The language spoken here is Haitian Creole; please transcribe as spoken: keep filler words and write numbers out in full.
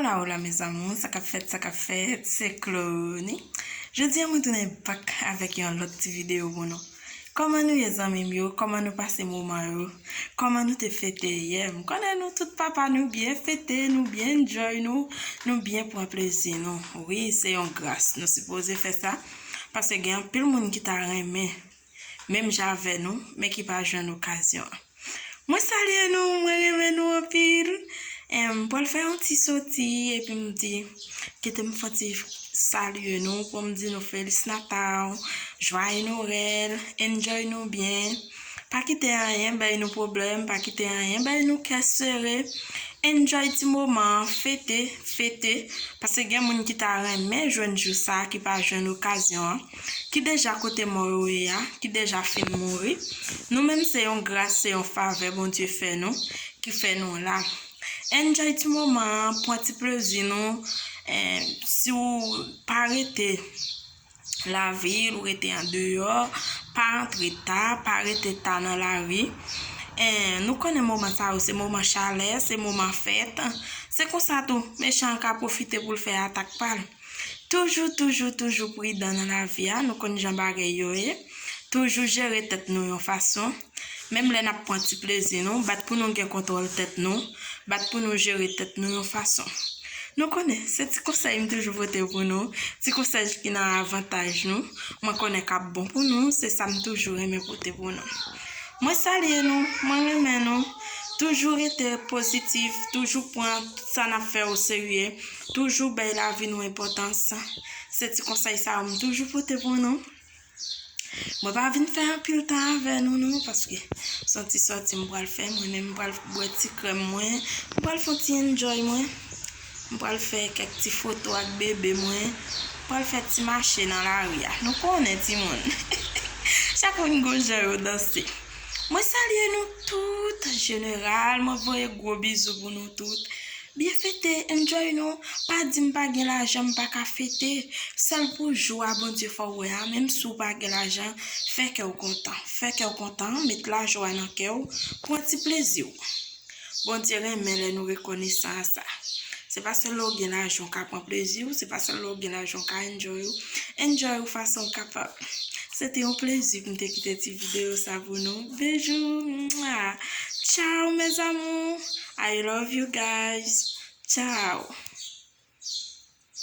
Hola, hola, mes amours, sa k ap fèt, sa k ap fèt, se Clony. Jodi a, mwen tounen back avèk yon lòt ti videyo pou nou. Kòman nou ye, zanmi m yo? Kòman nou pase moman yo? Kòman nou te fete yè? M konnen nou tout papa, nou byen fete, nou byen enjoy nou, nou byen pran plezi nou. Wi, se yon gras, nou sipoze fè sa, paske gen anpil moun ki ta renmen menm jan avè nou, men ki pa jwenn okazyon an. Mwen salye nou, mwen renmen nou anpil. Em, m pral fè yon ti soti, epi m di, kite m fè yon ti salye nou, pou m di nou Feliz Natal, Joyeux Noël, enjoy nou byen. Pa kite anyen bay nou pwoblèm, pa kite anyen bay nou kè sere. Enjoy ti moman an, fete, fete. Paske gen moun ki ta renmen jwenn jou sa a, ki pa jwenn okazyon an, ki deja kote mò yo ye a, ki deja fin mouri. Nou menm, se yon gras, se yon favè Bondye fè nou, ki fè nou la. Enjoy ti moman an, pran ti plezi nou. Eh, si w pa rete lavil, ou rete andeyò, pa antre ta, pa rete ta nan lari. Eh, nou konnen moman sa yo, se moman chalè, se moman fèt. Se konsa tou, mechan an ka pwofite pou l fè atak pa l. Toujou, toujou, toujou pridan nan lavi a, nou konn jan bagay yo ye. Toujou jere tèt nou yon fason. Menm lè n ap pran ti plezi nou, bat pou nou gen kontwòl tèt nou, bat pou nou jere tèt nou yon fason. Nou konnen, se ti konsèy m toujou pote pou nou, ti konsèy ki nan avantaj nou, mwen konnen k ap bon pou nou, se sa m toujou renmen pote pou nou. Mwen salye nou, mwen renmen nou, toujou rete pozitif, toujou pran sa n ap fè oserye, toujou bay lavi nou enpòtans. Se ti konsèy sa yo m toujou pote pou nou. Mwen pa vin fè anpil tan avè nou non, paske se yon ti sòti m pral fè, mwen menm m pral bwè ti krèm mwen, m pral fè yon ti enjoy mwen, m pral fè kèk ti foto ak bebe mwen, m pral fè ti mache nan lari a. Nou konnen timoun. Chak moun gon jan yo danse. Mwen salye nou tout an jeneral, mwen voye gwo bizou pou nou tout. Byen fete, enjoy nou. Pa di m pa gen lajan, m pa ka fete. Sèl pou jou a Bondye fè w wè a, menm si w pa gen lajan, fè kè w kontan. Fè kè w kontan, met lajwa nan kè w, pran ti plezi w. Bondye renmen lè nou rekonesan a sa. Se pa sèl lè w gen lajan w ka pran plezi w, se pa sèl lè w gen lajan w ka enjoy ou. Enjoy ou fason w kapab. Se te yon plezi pou m te kite ti videyo sa pou nou. Bejou, mwa. Ciao, mes amours. I love you guys. Ciao.